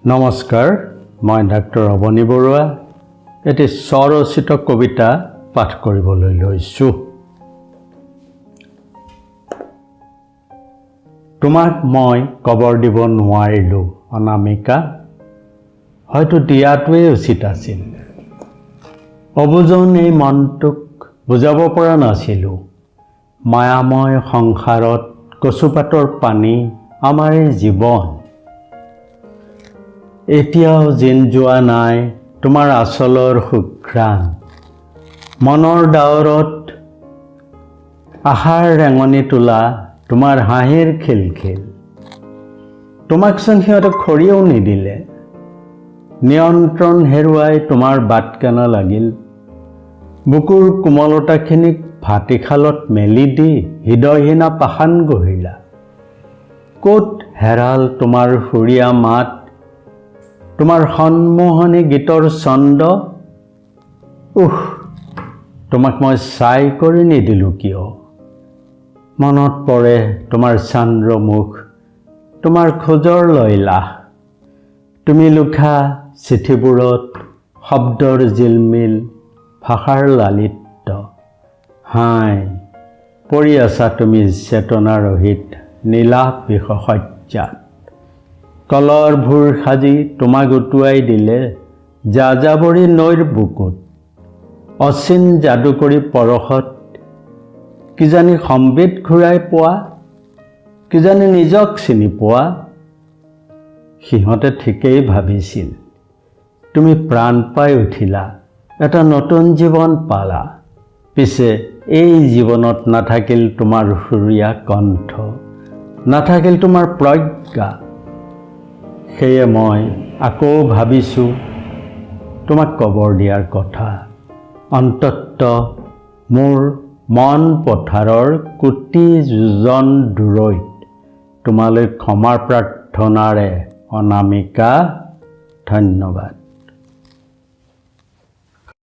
নমস্কাৰ, মই ডাক্তৰ অৱনী বৰুৱা এটি স্বৰচিত কবিতা পাঠ কৰিবলৈ লৈছোঁ। তোমাক মই কবৰ দিব নোৱাৰিলোঁ অনামিকা, হয়তো দিয়াটোৱেই উচিত আছিল। অবুজন এই মনটোক বুজাব পৰা নাছিলোঁ। মায়াময় সংসাৰত কচুপাতৰ পানী আমাৰ এই জীৱন। এতিয়াও জিন যোৱা নাই তোমাৰ আচলৰ সুঘ্ৰাণ। মনৰ ডাৱৰত আশাৰ ৰেঙনি তোলা তোমাৰ হাঁহিৰ খিলখিল। তোমাকচোন সিহঁতে খৰিও নিদিলে। নিয়ন্ত্ৰণ হেৰুৱাই তোমাৰ বাটকেনা লাগিল। বুকুৰ কোমলতাখিনিক ভাটিশালত মেলি দি হৃদয়হীনা পাষাণ গঢ়িলা। ক'ত হেৰাল তোমাৰ সুৰীয়া মাত, তোমাৰ সন্মোহনী গীতৰ ছন্দ? উহ, তোমাক মই ছাই কৰি নিদিলোঁ কিয়? মনত পৰে তোমাৰ চান্দ্ৰমুখ, তোমাৰ খোজৰ লয়লাহ। তুমি লিখা চিঠিবোৰত শব্দৰ জিলমিল, ভাষাৰ লালিত্য। হাই, পৰি আছা তুমি চেতনাৰহিত নীলাভ বিষশয্যাত। কলৰ ভোৰ সাজি তোমাক উটুৱাই দিলে যাযাবৰী নৈৰ বুকুত। অচিন যাদুকৰী পৰশত কিজানি সম্বিত ঘূৰাই পোৱা, কিজানি নিজক চিনি পোৱা। সিহঁতে ঠিকেই ভাবিছিল, তুমি প্ৰাণ পাই উঠিলা, এটা নতুন জীৱন পালা। পিছে এই জীৱনত নাথাকিল তোমাৰ সুৰীয়া কণ্ঠ, নাথাকিল তোমাৰ প্ৰজ্ঞা। সেয়ে মই আকৌ ভাবিছোঁ তোমাক কবৰ দিয়াৰ কথা। অন্ততঃ মোৰ মন পথাৰৰ কোটি যোজন দূৰৈত তোমালৈ ক্ষমা প্ৰাৰ্থনাৰে অনামিকা, ধন্যবাদ।